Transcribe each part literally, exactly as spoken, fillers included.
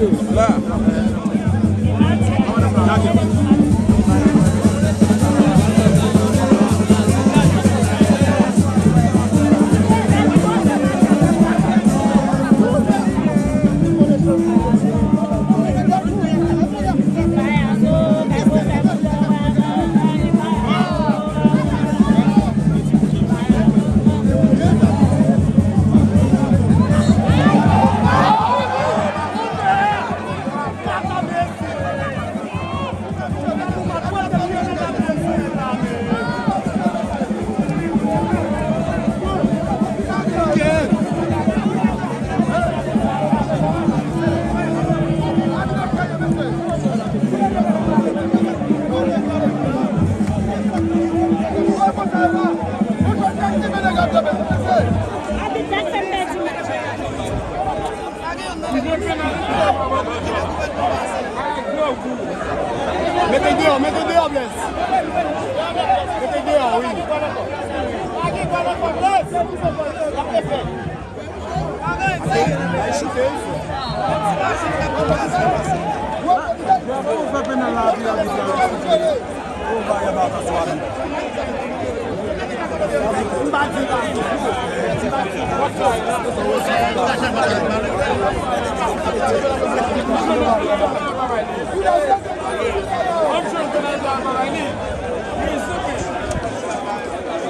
La. Mete deyò, mete deyò, Blaise. Mete deyò, wi. Ay, choute, wi. Bravo, ou fè penal la, wi, wi.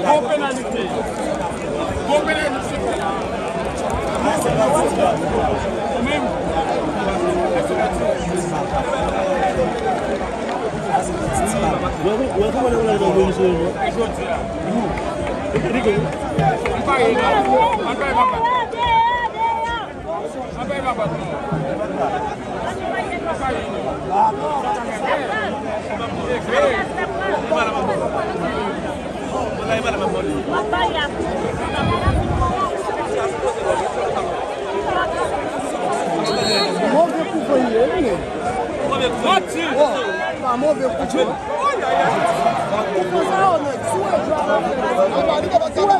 Bon penalite. Bon penalite. Ou menm. Wè, wè, kòman lè w lage nan men misye yo? Ann pare non. Ann pare papa. Ann pare papa. Ann pare non. Move kou fann ye, wi. Move kou fann. Oh, pa move kou fann. Kou fann sa yo, nèg. Si w wè jwa la, si w wè jwa la,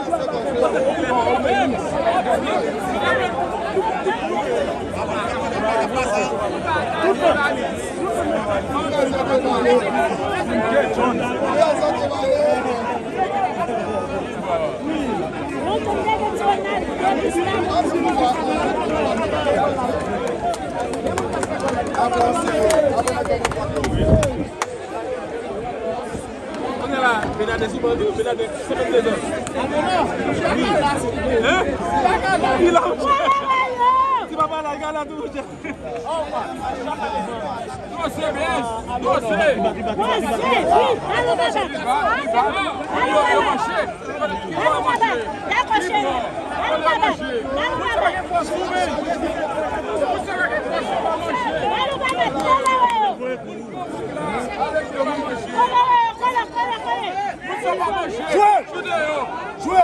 Kounye a la, Benade sou bandi, Benade senkann de zan. Wi. Hein? Li la, monchè. Ti papa la, gade la tou, monchè. Dosye, Blaise, dosye. Dosye, wi. Alon baba. Alon baba. Alon baba. Dakò, cheri. Alon baba. Alon baba. Alon baba. Alon baba. Jwe! Jwe!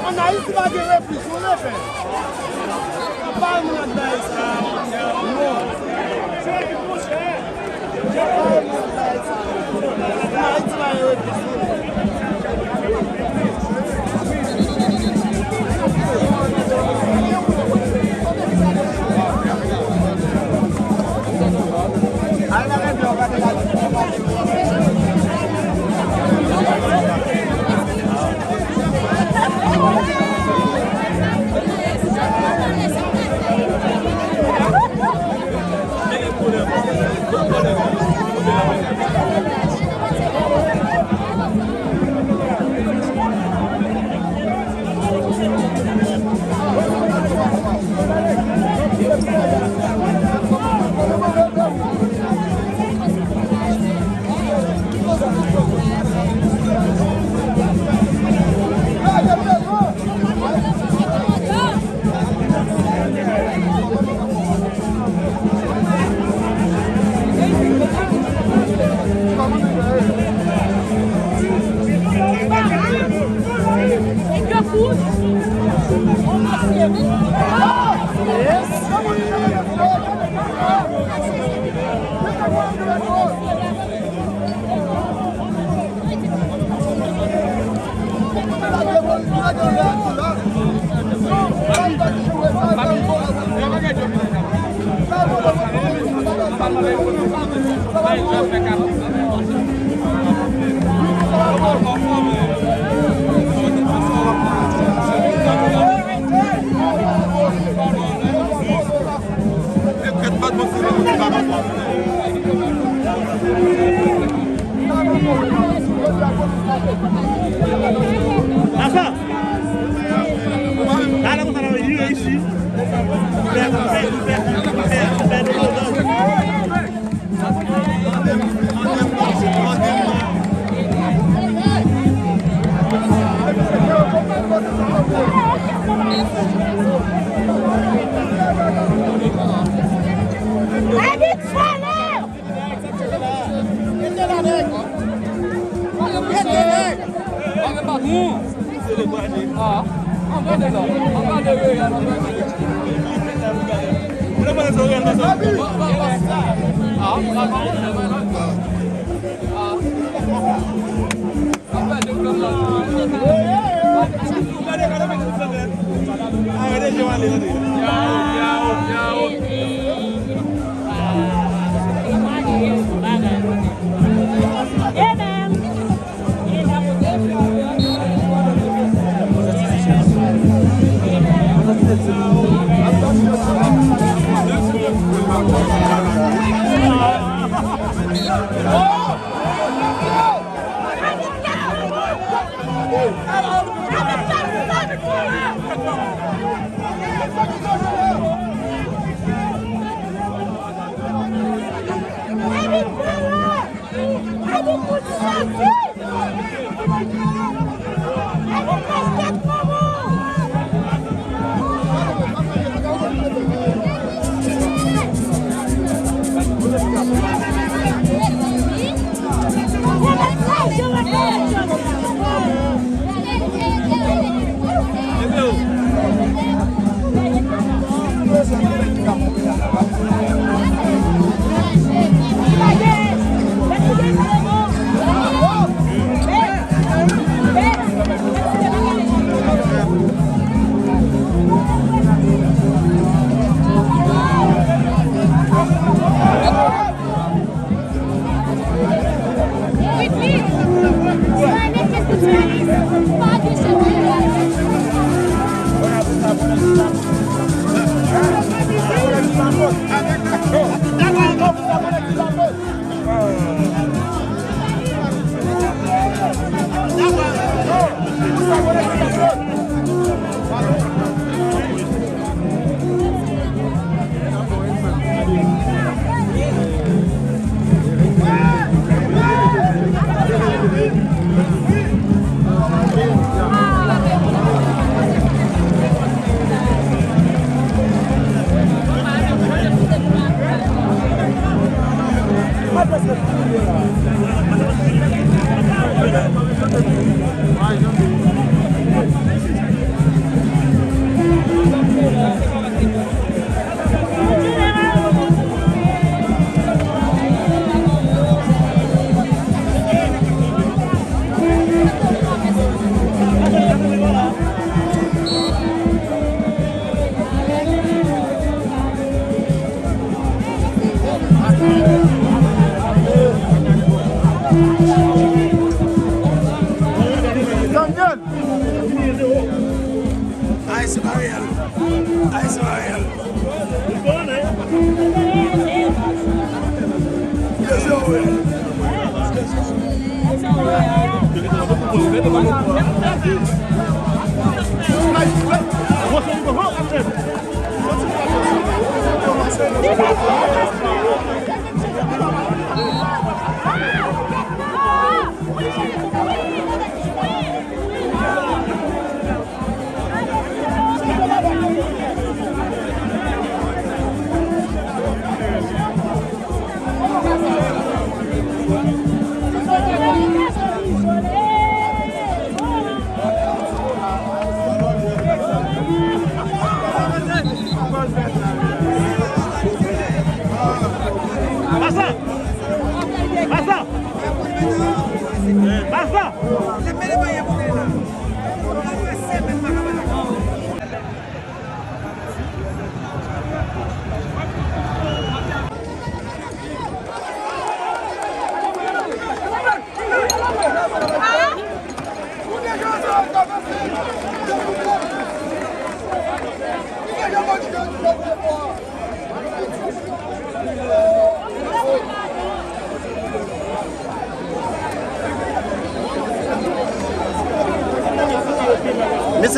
Ann Ayiti pa gen replis, non, lepè. Pa al moun ak bagay sa. Non. Acha! Ala konsa la, li reyisi. Fè, fè, fè, fè, fè, fè. Ay, se pa reyèl. Ay, se pa reyèl.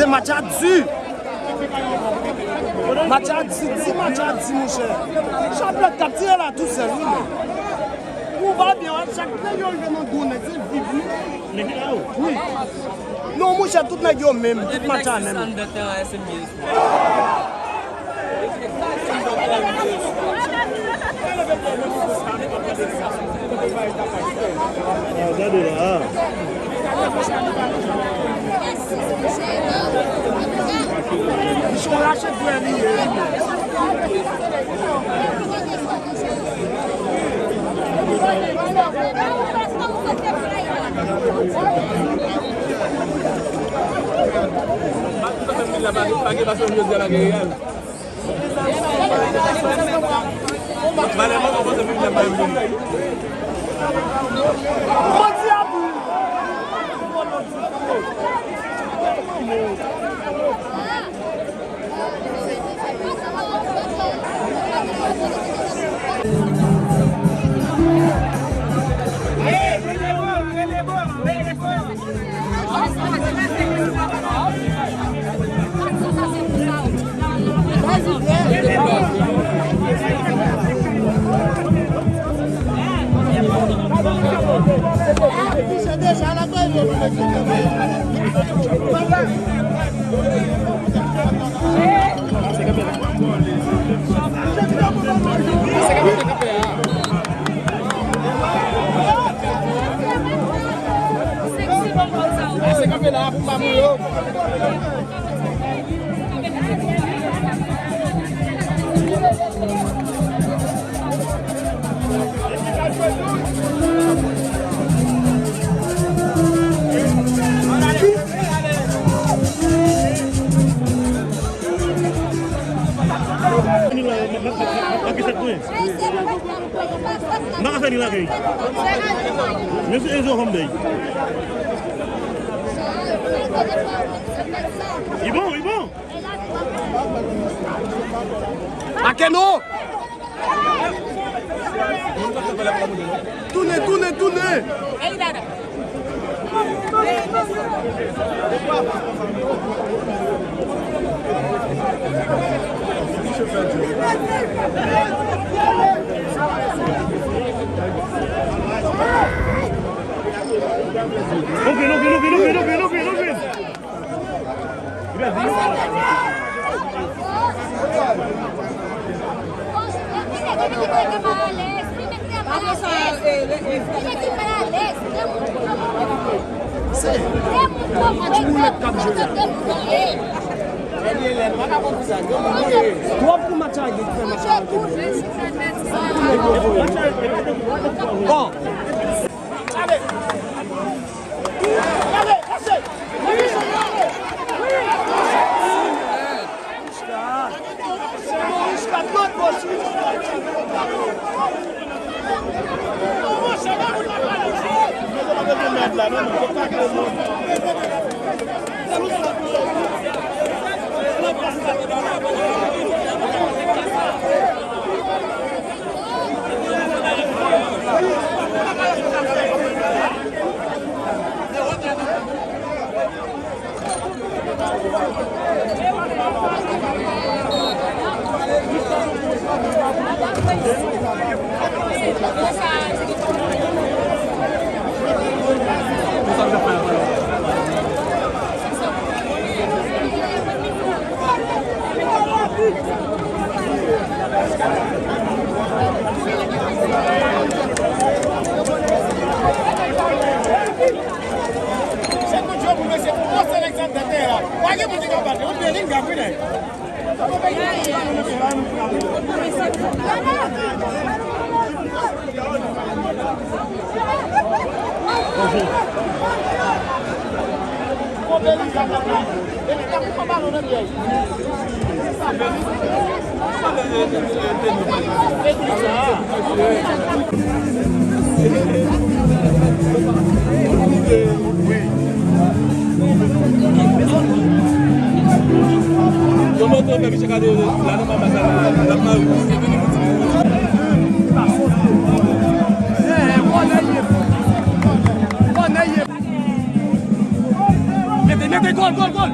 Match a di. Match a di, di match a di, monchè. Chaplèt k ap tire la tou sèl, wi, men. Nou pa byen, wè, chak nèg yo rive nan gwo nèg, se viv nou. Wi. Non, monchè, tout nèg yo menm, tout match a menm. Gade la. Bichon rache dwèt li ye. M pa ka fè ni lakay. Men se Enzo Hondèy. Li bon, li bon. Akeno! Tounen, tounen, tounen! Look in, look in, look in, look in, look in, look in, look in. Twòp pou match la gen, fè match la gen. Bon. Se kout je pou mesye, pou pase Alexander teren an. Pa gen moun ki ka bat li. Yon Bellingham, wi, nèg. Yo montre fè misye kado la nan mama sa la, la mari. Mete, mete, gòl, gòl, gòl.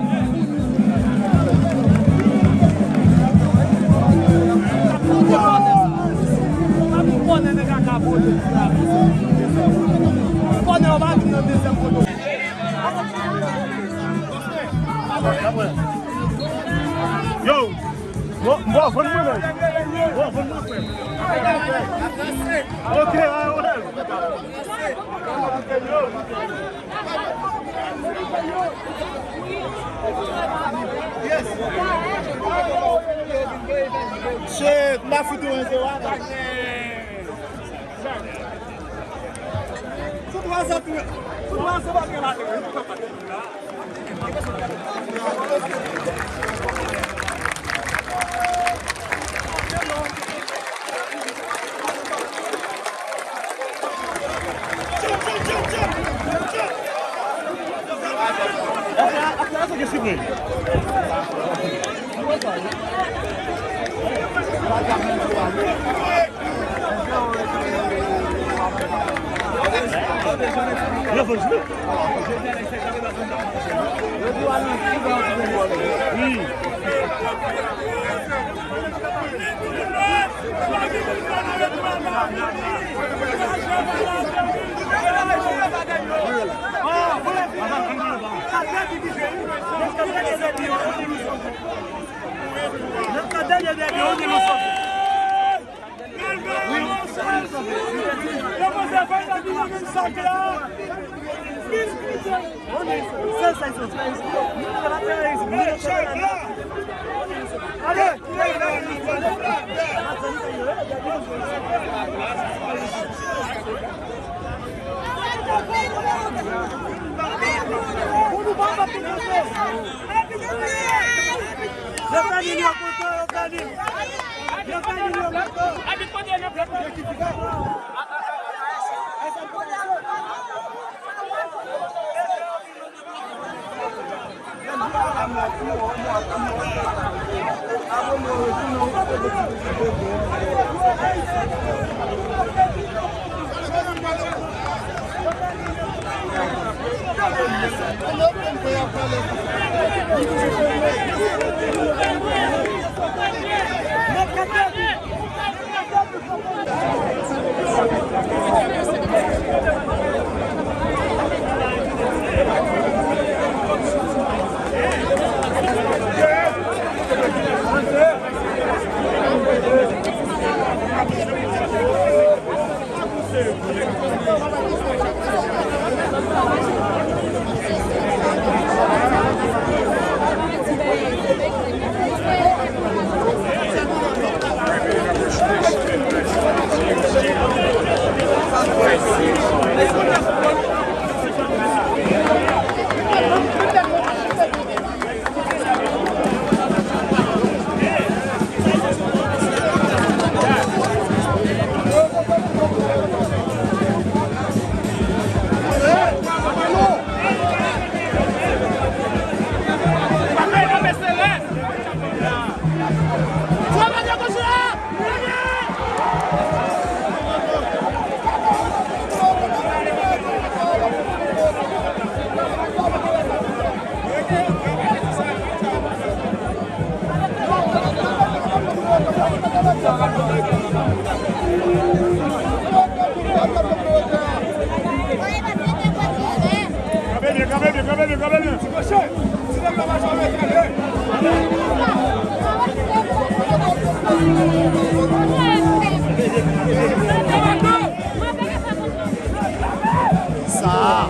Yo! Bon, bon, bon, bon, bon, bon, bon, bon. Ok, ah, whatever. Shit, m a fout ou an zewo. Sou twa zan tou. Sou twa zan pa gen la. Kanpe byen, kanpe byen, kanpe byen, kanpe byen. Sa.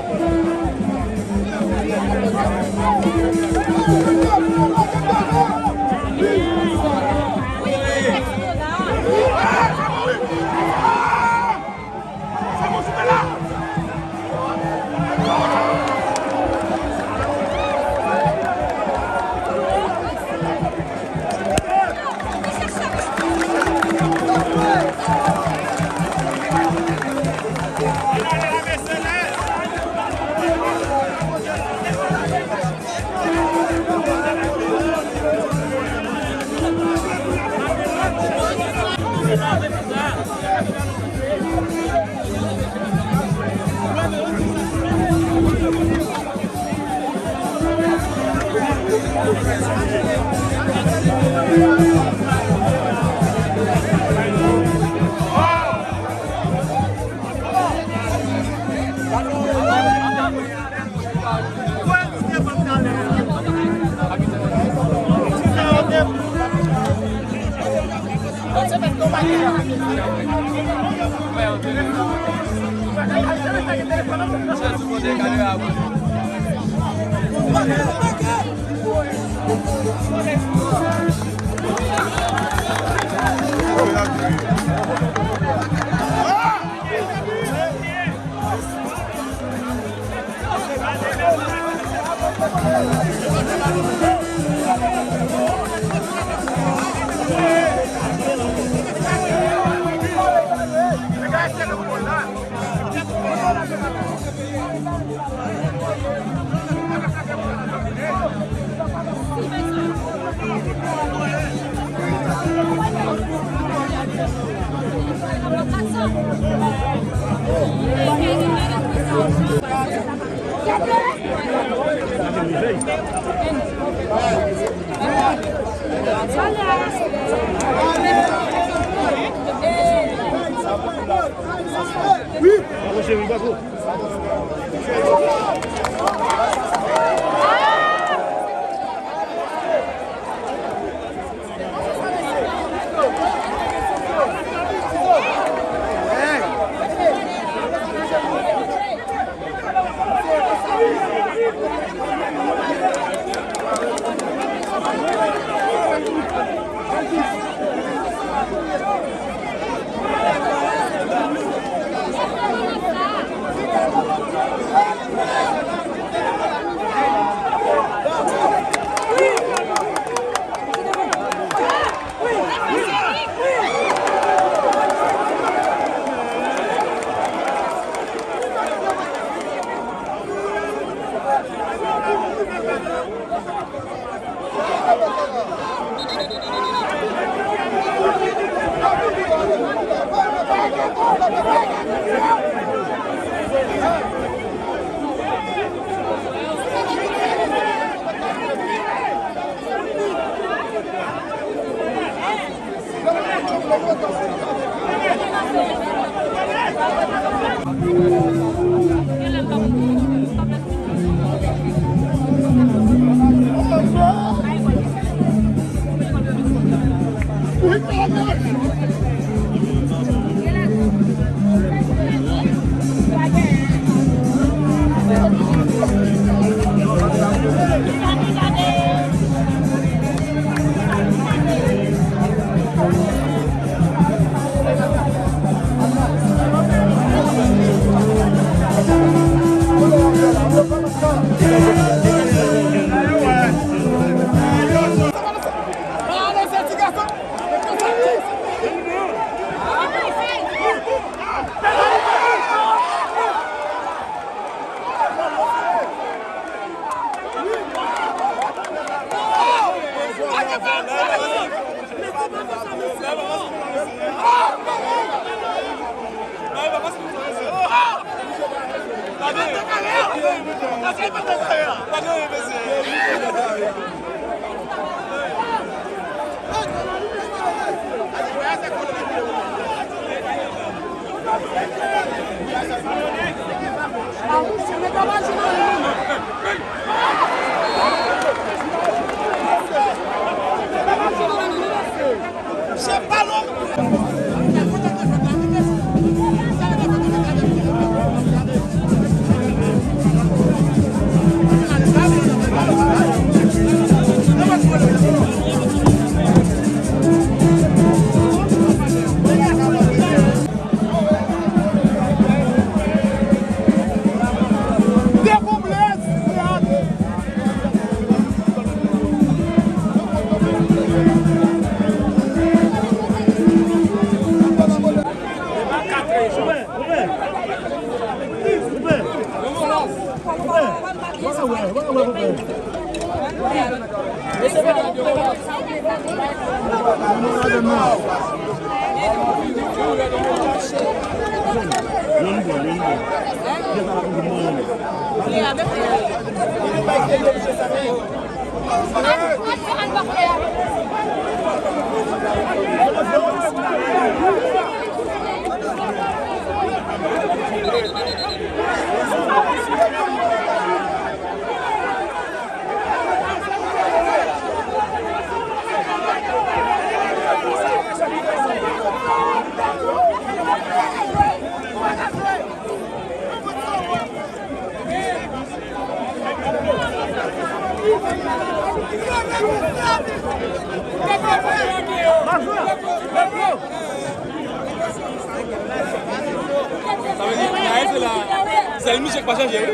E misye k pa chanje, wi.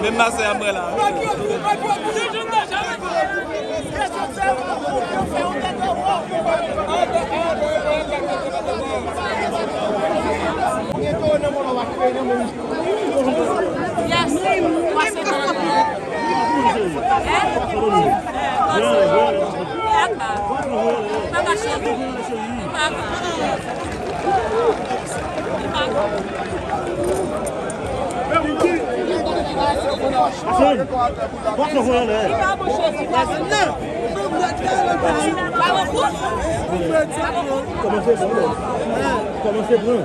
Menm masè a mwen la. Yes. Pase nan. Hein? Kòmanse pran.